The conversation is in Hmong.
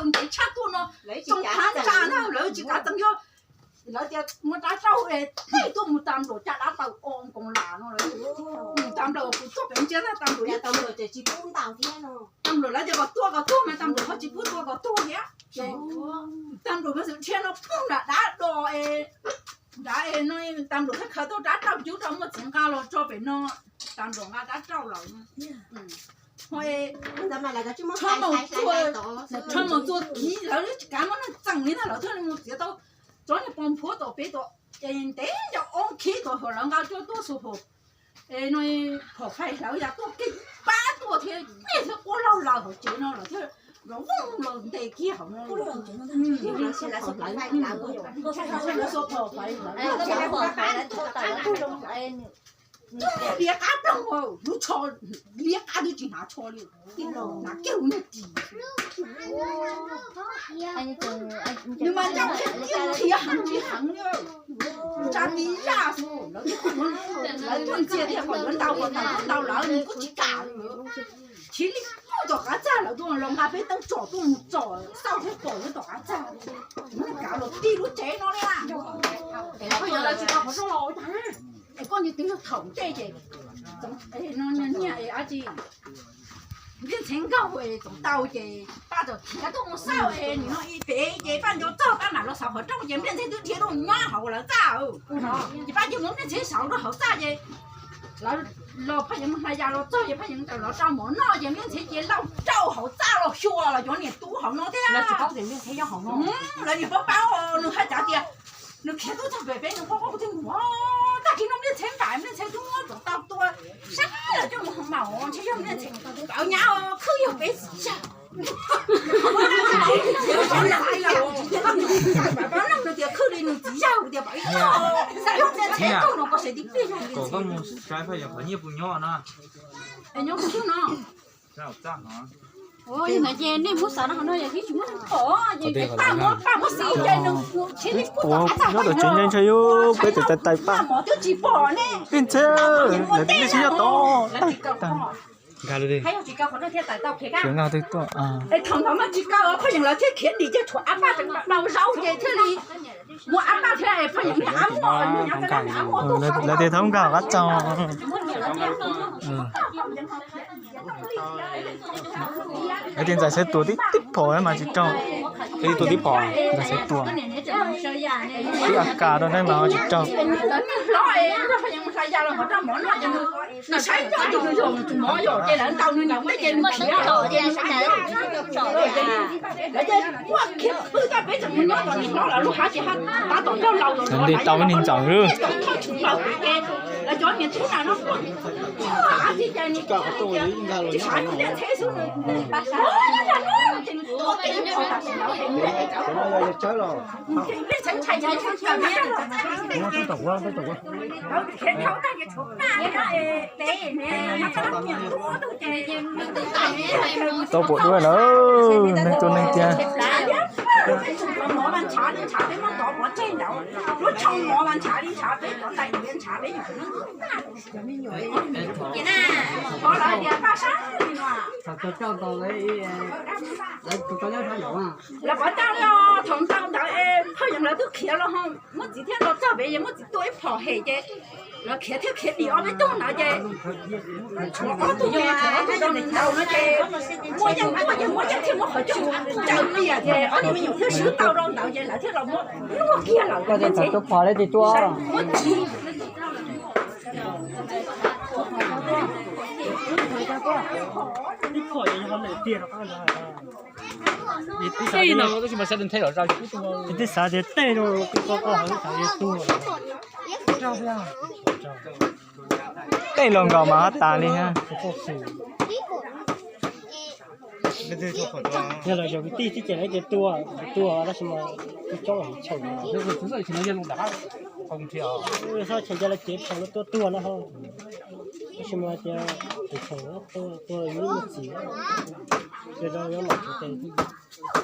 ntev tshaj tuaj no, tsoom phav ntsa na lawv tsis kav txees yog lawv tias muaj dab rauj tej tuaj mus tas nplaum caj dab taw o nkoos las no lawv mus tas nplaum kuv tuaj pem ntsia na tas nplaum tas nplaum lawv tias kom tuaj kom tuaj mas tas nplaum ho tsis pub tuaj kom tuaj thiab. Tas nplaum mas xwm dhia no poob nram dab do nrad no tas nplaum khaws khaws tuaj dab rauj cub rau muaj txiv nqa los tso pem no tas nplaum nqa dab rauj lawm. Txhob mus txua kiv lawv tsis kav muab neeg txeem li ntag lawv thiaj li mus txiav tau tsob niag pos nphuav tom pem tom ntev nco ob khib tom hauv lawv nqa coj tuaj xuas phom no phom fais hlawv yas tuaj kiag pab tuaj thiab nej thiab quaj laug laws hauv tsev no lawm thiab los vooj los ntes kiag hauv no. Lawv xuas phom fais hlawv liab qab ploog, lub tsho liab qab twb tsis hnav tsho li, hnav kiag lub niag ris. Nws mas ncauj qhia qhia heev li heev li, tsa tis zaj xwb. Lawv tuaj ntxias tias kom yuav ntaus kom ntaus tau lawv nws kuj tsis kam li. Chiv li kuj tom qab txaj lawv tuaj los nqa peb teeb tsom tuaj mus tsom xauj thiab pom lawv tom qab txaj. Kav los tij lub tsev no li. Koj yog lawv tsis tau qhov zoo los ua cas? Es koj niag twb yog thaum ntej ces no niag ab tsi Npliaj Ntxhee nkauj tsoom tau ces paj txawm khiav tuaj mus xauj es nim no ib pem ces paj nco txog paj mam los xauv qhov rooj ces Npliaj Ntxhee twb dhia tuaj nyob hauv lawv txaj. Ces paj cia muab Npliaj Ntxhee xauv rau hauv txaj ces lawv los paj yeev mus hla ya los txog ces paj yeev tawm los rau mov noj ces Npliaj Ntxhee ces lauj rau hauv txaj los xyuas los cov niam tub hauv no thiab. Lawv niam paub paub nws hais cav tias nws khiav tuaj txog pem peb nws quaj quaj kuv thiaj mus tag kis no Npliaj Ntxhee npam Npliaj Ntxhee twb muab tau tua saib lawv coj mus hoo maum ntshe yog Npliaj Ntxhee kawv nyab khwb yog peb txiv yawg. Tias khwb li nws txiv yawg tias pab ib yog Npliaj Ntxhee kawg no koj sawv tib pliag yog Npliaj Ntxhee. Kom koj mus saib Phaj Yeev qhov nyiaj puas nyob no. Nyob kuv xwb no. Ces nej muab xav no no yog tib tsis muab pom ces paj muab paj muab xis ces nws tsis li kuj tom qab txaj. Nyob tom tsev ntshai ntshai yub peb tus tais tais paj mov twb tsis pom ne. Peb ntxheb lawv tib tsis nyob tod. Nkag li. Tsis kaw qhov twg thiaj tawm tau khiav nkag. Thaum ntawd mas tsis kaw Phaj Yeev lawv thiaj khiav dim ces tshuav Ab Paj tseem dau zaub ces thiaj li muab Ab Paj thiab Phaj Yeev niag ab muag nyob nkag. Lawv tias thaub nkag qab txaug. Lawv tias ntxawm xaiv tuam tib tib phom mas tsis raug. Tua tib phom. Ntxawm xaiv tuam tib A K rau neb mas tsis raug. Nti tau ib niag ntxawm lawm. Tau pom dua lawm, neeg tua neeg tiag. Lawv pov tau li os, thaum ntawd Phaj Yeev lawv twb khiav los ho muab txiv thiab los txog pem es muab txiv tua ib phom hem ces lawv khiav thiab khiav dim ob peb tug ntawd ces tshuav ob tug, ob tug rau nws ntaus no ces muaj yeej tuaj ces muaj yeej thiaj muab qhov rooj caws tias ces ob tug me nyuam thiaj swb tau rau ntawd ces lawv thiaj los muab luaj kiag lawm. Muab txiv Tej no tab sis mas sab de nthe los zau. Twb xav tias tej no ko ko ko hauv xav yog tuag. Tej los nkaus mas ho tas li ha. Yog los yog kwv tij txij ces lawv tias tuag, tuag tab sis mas kuv coob heev tsheej. Txhob cheem cia lawv cev phaum no tuaj tuag no ho. Tab sis mas tias tus tsheej tuag tuag ib muaj txiv, ces rau yuav mam tshuav tes.